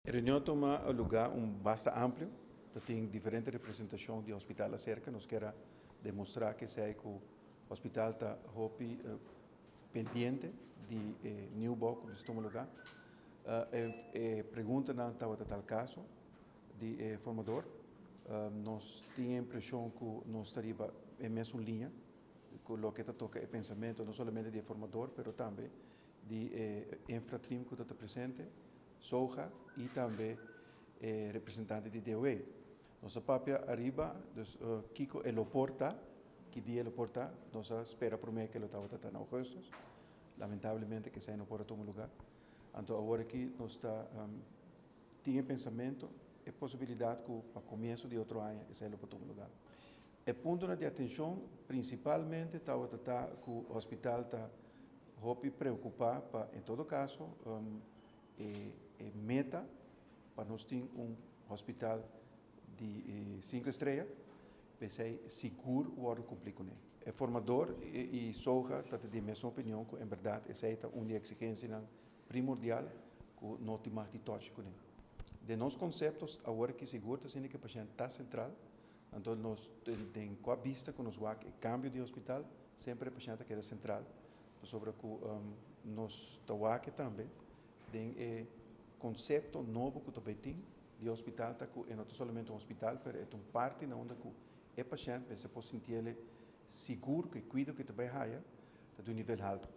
E reunion a tuma lugá un basta amplio, ta tin diferente representashon di hospital aserka. Nos kier a demostrá ku esei ku hospital ta hopi pendiente di e nieuwbouw ku mester tuma lugá. E preguntanan tabata tal kaso di e formador. Nos tin e impreshon ku nos ta riba e mesun liña ku loke ta toka e pensamentu no solamente di e formador pero tambe di e infrateam ku ta presente, SOGA i tambe e representante di DOE. Nos a papia ariba, dus kiko e lo por ta, ki dia e lo por ta. Nos a spera promé ku e lo tabata ta na ougùstùs. Lamentablemente ku esei no por a tuma lugá. Anto awor aki nos ta tin e pensamentu, e posibilidat ku pa komienso di otro aña esei lo por tuma lugá. E puntonan di atenshon prinsipalmente tabata ta ku hospital ta hopi preokupá pa en todo kaso e meta pa nos tin un hospital di sinku estrea, p'esei sigur wòrdu kumplí kuné. E formador i SOGA ta di mesun opinion ku en bèrdat esei ta un di e eksigensianan primordial ku no tin mag di tòchi kuné. Den nos konsepto awor aki sigur ta sinti ku e pashènt ta sentral. Anto nos den kua bista ku nos wak e kambio di hospital, semper e pashènt ta keda sentral, pasobra ku nos ta wak e tambe den e konsepto nobo ku ta bai tin di hospital ta ku e no ta solamente un hospital pero e ta un parti na unda ku e pashènt mester por sintiel sigur ku e kuido ku e ta bai haya ta di un nivel haltu.